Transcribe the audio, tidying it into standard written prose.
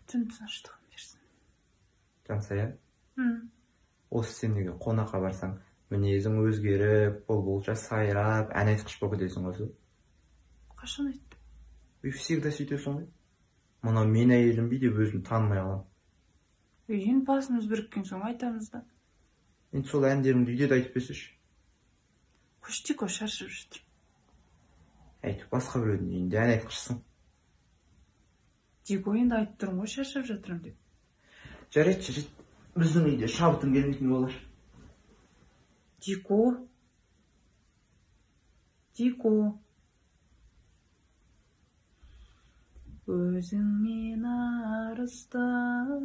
Түн тыныштығын берсін. Жансая, осы сен неге қонаққа барсаң, мінезің өзгеріп, бұлбұлша сайрап, ән айтқыш болып кетесің осы? Қашан айттым? Үй, всегда сөйтесің ғой. Мынау мен әйелім бе деп өзім танымай қаламын. Енді басымыз біріккен соң айтамыз да. Енді сол әндеріңді үйде де айтып берсеші. Қойшы, Дико, шаршап жатырмын. Әйтеуір басқа біреудің үйінде ән айтқышсың. Дико, енді айтып тұрмын ғой, шаршап жатырмын деп. Жарайды, жарайды. Біздің үйде шабытың келмейтін болар. Дико. Дико. Өзіңмен арыстан.